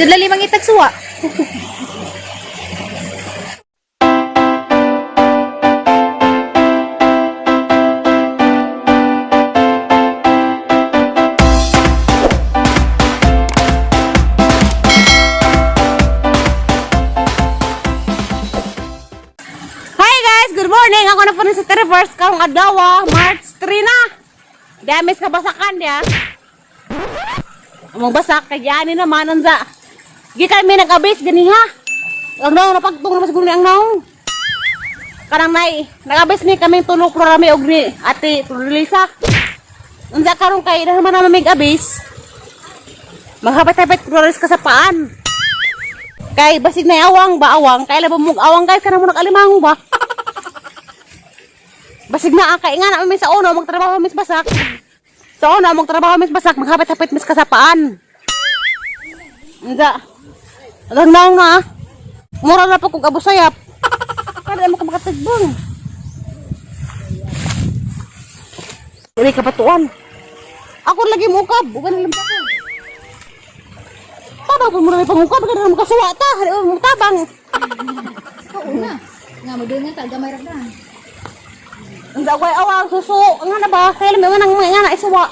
Dali mangitag suwa. Hi guys! Good morning! Ako na po rin sa Terreverse karong adlaw, March 3 na! Damis ka basakan niya. Among basak kay yani naman anza. Gikan mi nag-abis ganiha. Ang naong napagtong naman siguro ni ang naong. Kanang nay, nag-abis ni kami tulok rami og ni Ate Lisa. Unsa karon kay na naman naman mig-abis. Maghapit-hapit roris ka sa paan. Kay basig na awang ba awang kay labo mong awang guys kanang mo nakalimango ba. Basig na kay nga na mi sa uno magtrabaho mis basak. Sa uno magtrabaho mis basak maghapit-hapit mis kasapaan. Unsa? Agang naong na. Ah. Mura na po kung abusayap. Kada mo ka makatigbong. Dili ka patuan. Ako lagi mo ukab, uban lang pa. Tabang po mo na may pangukab, kada mo kasuwa ta, hari mo tabang. Oo na. Nga mo doon nga ta gamay ra na. Ang dagway awang suso, ang nga na ba? Kaya may nang mga nga na isuwa.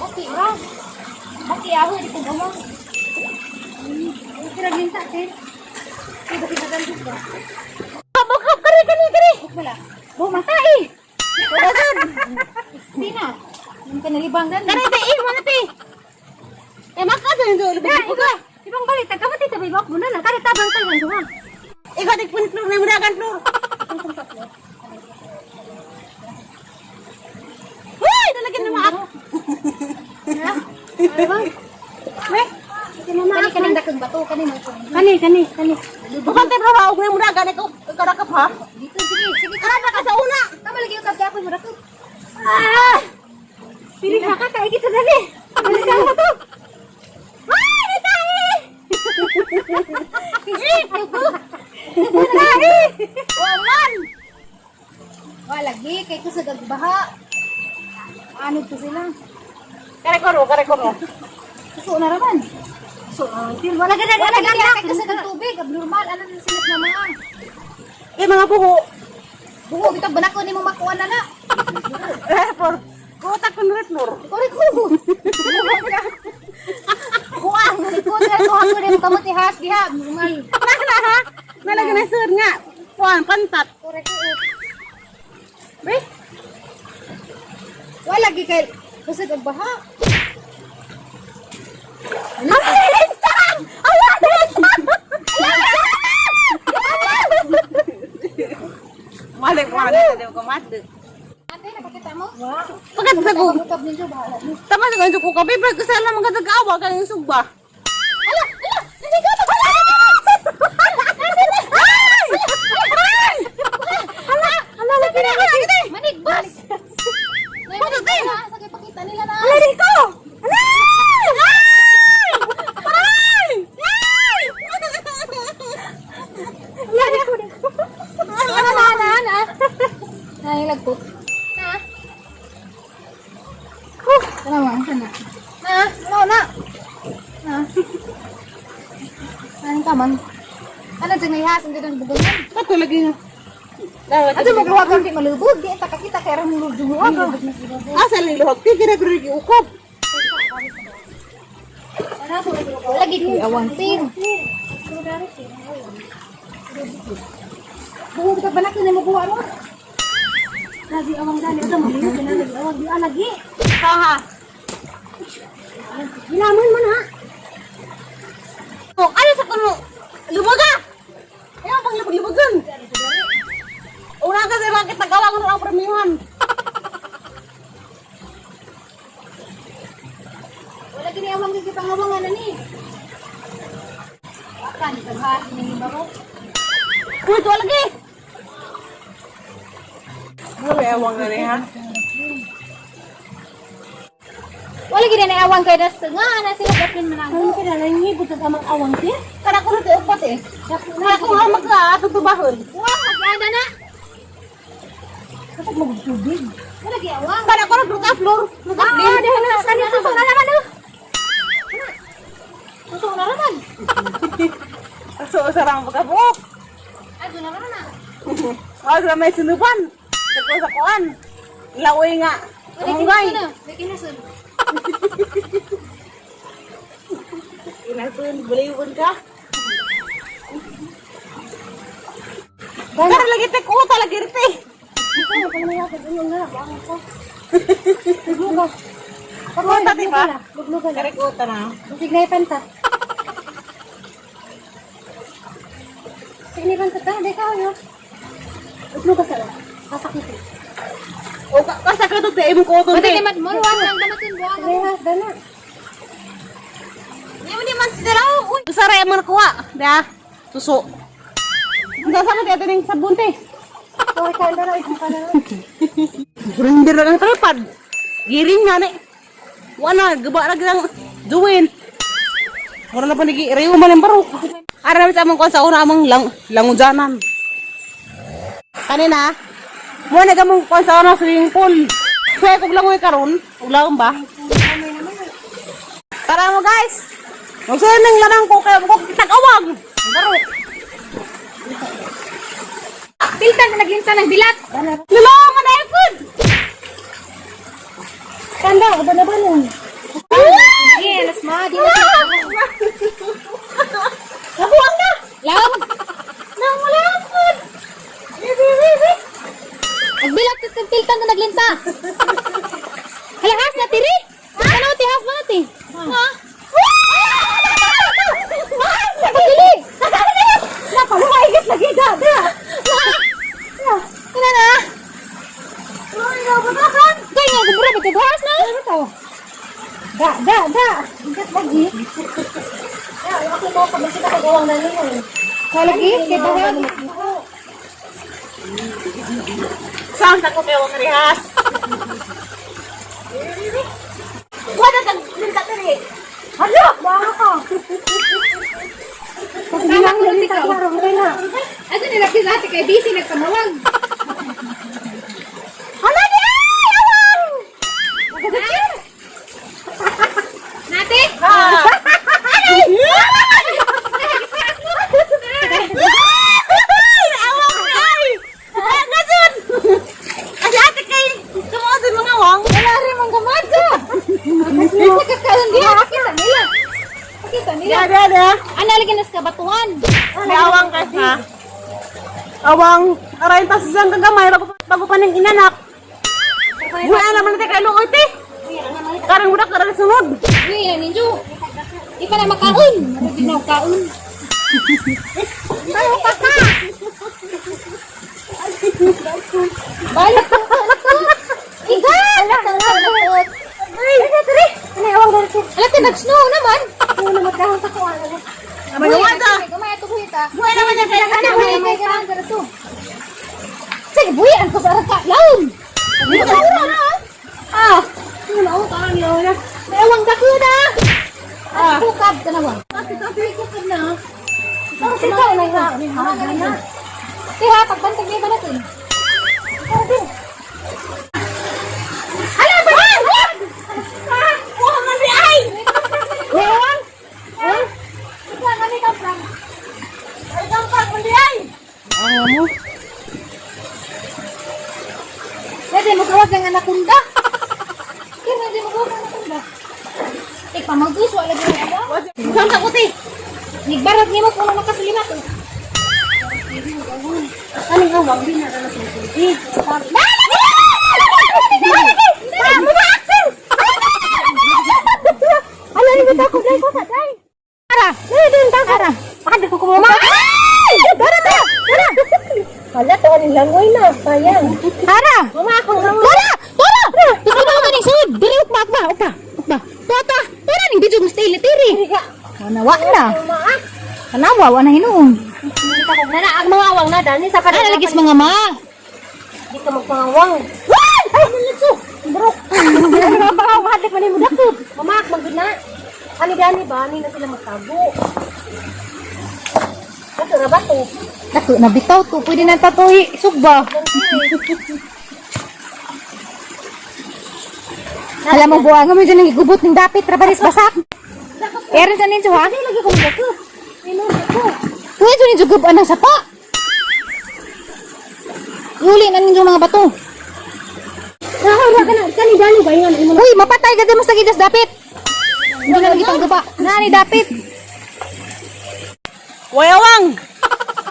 Okay ra. Okay aho di ko gamang. Okay ra ginta te. Kay bakit na ganito ba? Kabukab kari kani kari. Wala. Bo mata eh. Di na. Yung kanalibang gani. Kari te eh, mo na te. Eh maka dun do lubog ka. Ibang balik ta kamati ta bibok mo na lang kari tabang tagang duha. Ikaw di pun flor na muragan flor. Uy, dalagyan na maak. Kani kani dakong bato kani mo. Kani kani kani. Bukan tayo trabaho na muragan ikaw karakap ha. Dito sige sige. Karapa ka sa una. Tama lagi yung kapyapoy mo rakot. Ah! Pili ka ka kay kita dali. Dali ka mo to. Ay, may tahi! Tahi! Waman! Wa lagi kay kusog ang baha. Ano to sila? Kare ko ro, kare ko ro. Suso na raman. So, wala gana wala gana kay kusog ang tubig abnormal ano na sila na mga. Eh, mga buho. Buho bitaw banako nimo makuha na na. Eh, por. Kutak ko rin, Flor. Kore ko. Kuang ko na ko ko rin kamuti has diha normal. Nala ha? Nalaga na sir nga. Puan, pantat. Kore ko. Be, Wala lagi kay kusog ang baha. ang lintang! Ang lintang! Mali ko ano sa ko mati. Ate nakakita mo? Wa. Pagkat sa ko, Ukab ninyo bahala ni. tama sa ko kabi, pero kasi alam mga tagawa ka ng sugba. Ala, ala, hindi ko ala! Ay! Ay! Ala, ala, lagi na lagi. Manigbas. Bakit eh? Sa kay pakita nila na. Ala dito! Ala! Ay! Ay! Ay! Ana na na na. Ay lagpo. Na. Kana man kana. Na, no na. Na. Ano ka man? Ano dyan nahihas? Ang dyan bugangan. Ba't ko lagi nga? Ano mo luwag di malubog? Di ta kakita kay ra mo luwag. Asa lang luhag? Di ginagro ukop. Lagi ni awang ting. Buo ka balak na mo buwa ron. Lagi awang dali ada mo liyo na lagi awang di lagi. Ha. Hilamon man ha. Oh, ano sa kuno? Lubaga! Ayaw pang lubag-lubagan. Una kasi bakit nagawa ko ang premiuhan? Wala gini awang gigi pangawangan na ni. Akan tagha ni baro. Uy, ito lagi! Wala awang na ha? Wala gini na awang kay das nga na sila daplin man ako. Ano na nangi butod amang awang ti? Kana ko na upat eh. Kana ko nga magkatutubahon. Wa magyada na. Kasag mo tubig. Wala gi awang. Kana ko na druga floor. Ah, diha na kani suso na naman oh. Suso na raman. So, sarang pagkabuok. Ay, doon na raman na. Wag na may sinuban. Sa sa kuan. Laoy nga. Munggay. May kinasun. Inasun, buliwon ka. Kara lagi te kuta lagi rite. Ito, kung may ako, ano nga, buang ko. Lugluga. Kuta di ba? Lugluga na. Kare kuta na. Signay panta. Signay panta ta, di ka yo. Lugluga sa lang. Kasakit. O kasa ka to te imong kuton te. Pwede naman mo, wala lang damatin, buang. Rehas, dana. Di mo di man sila. Uy, sara mo nakuha. Da. Suso. Ang sa man te ning sabon te. Oh, ikaw na lang, ikaw na lang. Render lang ang tripod. Giring nga ni. Wala, gaba na lang duwin. Wala na pa nigi, reyo man ang baro. Ara namin sa among kuwan sa una among lang, langujanan. Kanina, mo na gamong kuwan sa una swimming pool. Kaya kung langoy karon, ug laom ba? Tara mo guys. Magsunin lang ko kaya mo kitag-awag. Baro. Piltan na naglinta ng bilat. Lalo man ay food. Kanda, ba na ba nun? Sige, alas ma, di na. Nabuang na. Laom. Nang wala food. Bibi bibi. Agbilat ka kang piltan na naglinta. Halahas na tiri. Ano ti has ba na ti? Ha? Dili. Napalumaigit lagi dada. Kana na. Kaya nga gumura ba has na? Ano to? Da da da. Ingat lagi. Ya, ako mo pag kita kagawang na niyo. Kalagi kay bahag. Saan sa ko kayo karihas? Wala kang linta diri. Hala, Baha ka. Bilang linta klaro na. Ano nila ate kay busy nagkamawag. Hala di ay! Awang! Magkasakit. Nate? Ah! Awang ay! Ngayon! Kasi ate kay kumuha sa mga awang. Wala rin mong gamada. Nakakaroon diya. Pakita nila. Pakita nila. Da da da. Ano lagi nas kabatuan? May awang kasi. Awang, aray pa sa isang kagamay bago bago pa ning inanak. Wala naman natin kay luoy te. Karang budak karang sunod. Uy, yan ninyo. Di pa na makaon. Di na makaon. Tayo pa ka. Balik ko. Igan! Ay, dali. Ano awang dali? Ala ti nag-snow naman. Ano naman dahon sa kuan. Amay wala. Gamay ato buhi ta. Buhay naman yan kaya Ano buhi kay kanang dito. Sige, buhi ang ko para ka laom. Ah, Ano ako karon laom na. May awang dako na. Ah. Kukab ka na ba? Kukab na. Pero sitaw na ha. Tiha, pagbantag niya ba natin? Hala ba? Ah, kuha man di ay. Awang. Ha? Ikaw, kami ka, Frank. Ay, gampang man di ay. Amo. Pwede magawag ng anakunda. Kaya pwede magawag ng anakunda. Eh, pamagus, wala lagi ng awa. Saan sa kuti? Nigbarag niyo mo kung ano nakasulima to. Anong awang di na na tubig. Ano ni bitaw ko dai ko sa dai. Ara! Dai dai Ara! Bakit ko kumama? Ay! Dara dara! Dara! Hala to ang langoy na sayang. Ara! Mama ako langoy. Tora! Tora! Ikaw ba ka ning sud? Diri ukma ukma ukma. Ukma. Tota! Tora ning bidyo ng style tiri. Kanawa na. Kanawa wa na hinuon. Na ang mga awang na dani sa Ana lagi sa mga ma. Di ka magpangawang. Wah! Ay, nalitso. Brok. Ano ba pangawang hadlok man mo dakot. Mama, magud na. Ani gani ba ani na sila magtago. Kato ra ba to? Dako na bitaw to. Pwede na tatoy sugba. Alam mo buang mo dyan ang igubot ng dapit rabaris basak. Erin sa ninyo ha? Lagi ko magako. Kuya dyan ninyo gubaan ng sapa. Iuli na ninyo mga bato. Uy, mapatay ka din mas tagidas dapit. Hindi na lagi pangguba. Nani dapit. Way awang.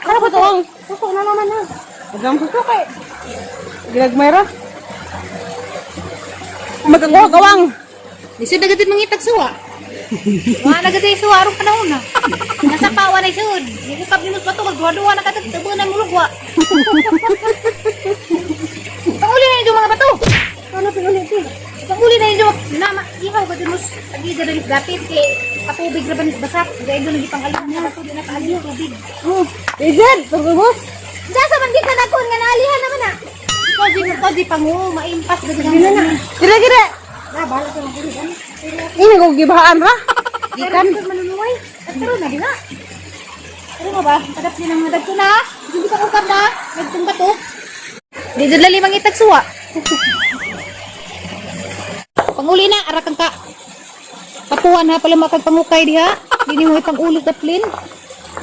Ano ba to awang? Suko na naman ha. Agang suko kay. Ginagmay ra. Magkakuha kawang. Lisod na gatid mangitag suwa. Wa na gatid suwa arong panahon na. Nasa pawa na isod. Gikukab ni mas bato kag duha-duha na katad tubo na mulugwa. Panguli na yung mga bato. Ano panguli ti? Panguli na yung na ihaw gud mo agi diri dapit kay patubig ra ba ni basak. Gay do nagi pangaliw na bato di na paaliw tubig. Oh, Ized, tugubos. Sa man gid na kon nga naalihan naman na. Ikaw di mo di pangu maimpas gud na. Dire dire. Na bahala sa mga ano. Ini ko gibahaan ra. Gikan. Manunuway. At karon na di na. Pero nga ba? Padap din ang mga dagko na. Hindi pa kukab na. Nagtong bato. Di jud lali mangitag suwa. Panguli na, arakang ka. Papuan ha, pala makagpangukay diha. Di nimo ipang-uli daplin.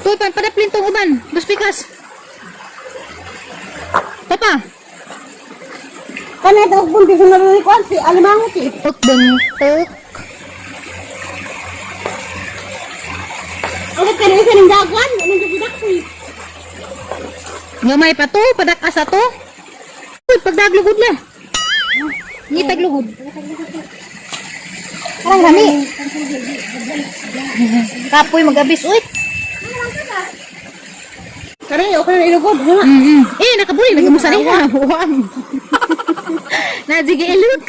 Tuy, pan padaplin tong uban. Dos pikas. Papa. Kanay tawag buntis na rin ko si alimangot eh. Tuk bentuk. Ang kanay sa ning dagan, anong gidak ko. Nga may pa to, padak-asa to. Uy, pagdaglugod na. Ngitag lugod. Parang rami. Kapoy magabis, uy. Kare, okay na ilugod. Ha? Eh, nakabuli, nagamusa niya. Wang. Najige ilug.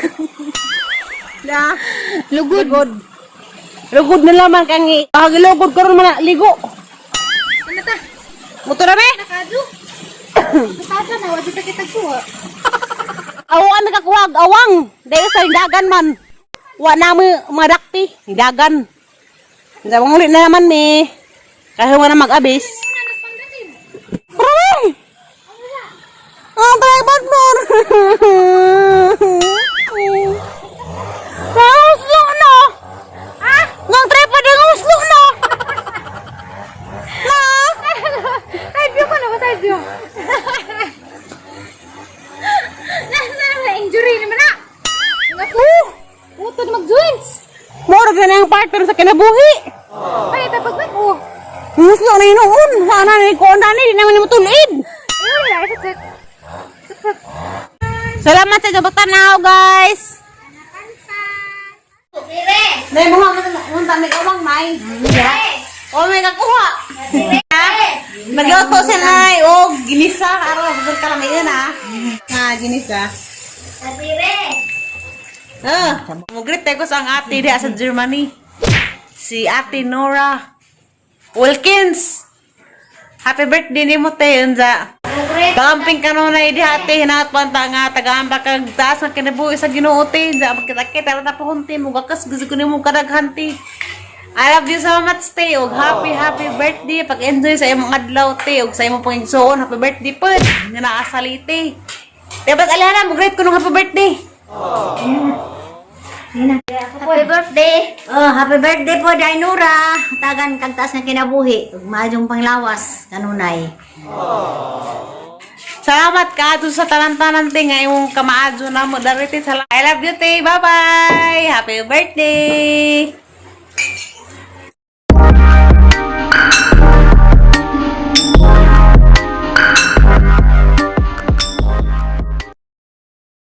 La. Lugod. Lugod. Lugod na laman kang pagilugod karon man na, ligo. Ano ta? Muto na be. Nakadyo. Nakadyo na, wajud ta kitag suwa. Awan nakakuha og awang. Dahil sa dagan man. Wa na mo madakti, dagan. Sa uli na naman mi. Kayo nga na mag-abis. Aray! Ang tripod mo! Nanguslo na! Ah? Nang tripod nanguslo na! Na! Side view ko na ba? Side view. Nasa na injury naman na. Naku! Utod mag-joints. Mura na ang part pero sa kinabuhi. Ay, tapag na ko. Nanguslo na yun. Sana ni ko na ni di naman mo tulid. Ayun na, sakit. Sakit. Salamat sa inyong pagtanaw, guys. Nay, mga mga may awang nay. Oh, may kakuha. Nagluto si Nay og ginisa aron bugod ka lang yun ah. Ha, ginisa. Ah, mugrit ko sa ang ate diha sa Germany. Si Ate Nora Wilkins. Happy birthday nimo te unsa. Kalamping ka nun ay diha ate hinatpan ta nga tagaamba kag taas nga kinabuhi sa Ginoo te. Unsa magkita-kita ra ta pohon te mugakas gusto ko nimo kadaghan te. I love you so much te ug happy happy birthday pag-enjoy sa imong adlaw te ug sa imong pangigsuon happy birthday pod nga naa sa Leyte. Dapat alala mo great ko nung happy birthday. Happy birthday! Oh, happy birthday po, Dainura! Tagan kag taas nga kinabuhi. Ug maayong panglawas kanunay. Salamat ka ato sa tanan-tanan te nga imong kamaadyo na mo diri te. I love you te. Bye-bye. Happy birthday.